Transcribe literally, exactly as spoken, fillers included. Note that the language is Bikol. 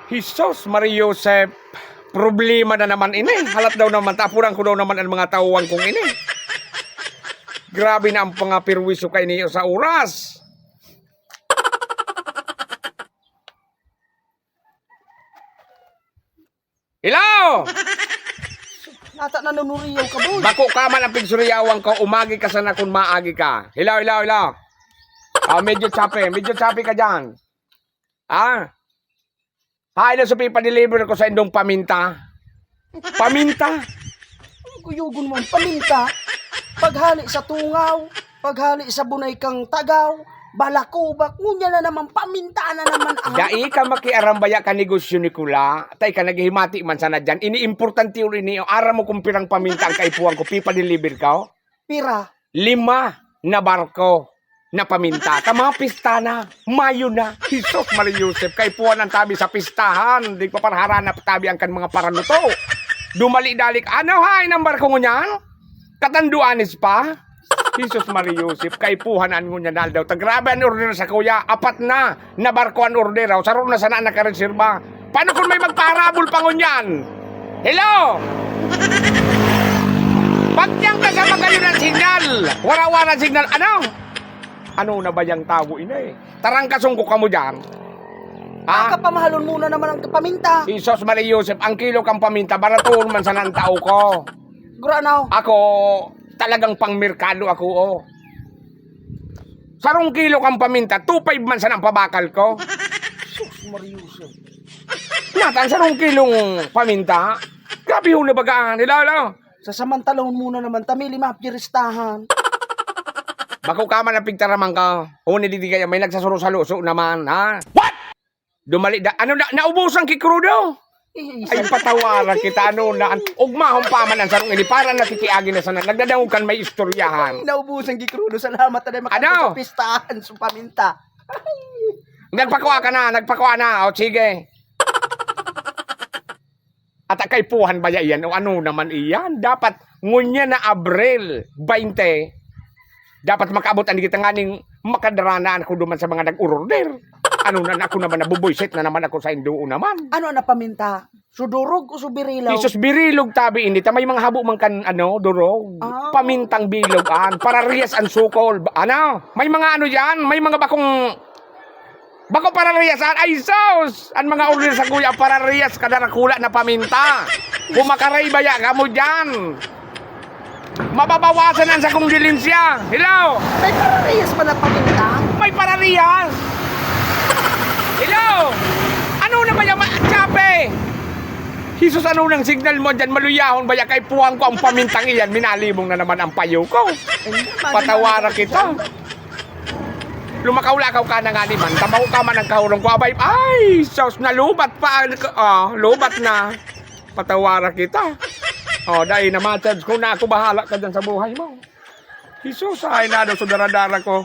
Jesus, Maria Joseph, problema na naman ini. Halat daw naman, tapuran ko daw naman ang mga tawang kong ini. Grabe na ang mga perwisyo kaini sa oras. Hello! Nata nanunuriyaw ka, boy. Bako ka man ang pigsuriyawan ko, umagi ka sana kung maagi ka. Hello, hello, hello. Ah, medyo choppy, medyo choppy ka dyan. Ah? Hain na sa pipa-deliver ko sa indong paminta. Paminta? Ang kuyugon mo ang paminta. Paghali sa tungaw, paghali sa bunay kang tagaw, balakubak, ngunyan na naman, paminta na naman ang... Dai ka makiarambaya ka negosyo ni Kula. Tay ka naghihimati man sana dyan. Ini importante uli niyo. Aram mo kung pirang paminta ang kaipuhan ko, pipa-deliver ka, oh. Pira? Lima na barko na paminta. Ta mga pista na, Mayo na. Jesus, Maria Joseph, kaipuhan ang tabi sa pistahan. Di pa parharana tabi ang kan mga paraluto. Dumali-dalik, ano hay nang barko ngunyan? Katanduanes pa? Jesus, Maria Joseph, kaipuhan an ngunyan na aldaw. Ta grabe an order sa kuya, apat na. Na barko an order, oh. Saro na sana nakareserba. Paano kung may magpaharabol pa ngunyan? Hello? Pagdiyan ka sa magayon ng signal. Wara-wara signal. Ano? Ano na ba yang tawo ini? Tarangkason ko kamo dyan. Ha? Kapamahalon mo na naman ang paminta. Isos, Maria Joseph, ang kilo kang paminta, baraton man sana ang tao ko. Guranaw. Ako, talagang pangmerkado ako, oh. Sarong kilo kan paminta, two five man sana ang pabakal ko. Sus, Mariuso. Natan, sarong kilong paminta. Grabe ho na bagaan, hello, hello. Sasamantalahon mo na naman, ta may lima piristahan. Bako ka man ang pigtaraman ka. Huni di kaya may nagsasuro-saluso naman, ha? What? Dumali da, ano na, naubusan ki krudo? Ay, patawara kita, ano na, an-, ugmahon pa man ang sarong ini, para nakikiagi na sana, nagdadangog kan may istoryahan. Naubusan ki krudo, salamat na makadto Ano? sa pistahan, sa paminta. Nagpakua ka na, nagpakua na, o sige. At kaipuhan ba yan? O ano naman iyan? Dapat, ngunyan na Abril twenty, dapat makaabot ang kita nganing makadarana ako duman sa mga nag-order. Ano na, ako naman, nabubuisit na naman ako sa induo naman. Ano na paminta? Sudurog o subirilaw? Isus, birilog tabi ini. Ta may mga habo man kan, ano, durog. Ah. Pamintang bilog, an. Parariyas ang sukol. Ba-, ano? May mga ano yan? May mga bakong, bako parariyas, an. Ay, sus! An mga order sa kuya, parariyas, kadarakula na paminta. Kumakaray baya kamo dyan. Mababawasan ang sakong dilensya. Hello? May parariyas ba na paminta? May parariyas. Hello? Ano na ba yan? Ma-, Chape! Jesus, ano nang signal mo dyan? Maluyahon ba yan? Kay puwang ko ang pamintang iyan. Minalimong na naman ang payo ko. Patawara kita. Lumakaw-lakaw ka na nga ni man. Tabaho ka man ang kahurong ko. Abay, ay, sus, nalubat pa. Ah, lubat na. Patawara kita. O, dai na ma-charge ko na ako, bahala ka dyan sa buhay mo. Jesus, ay na daw sa daradara ko.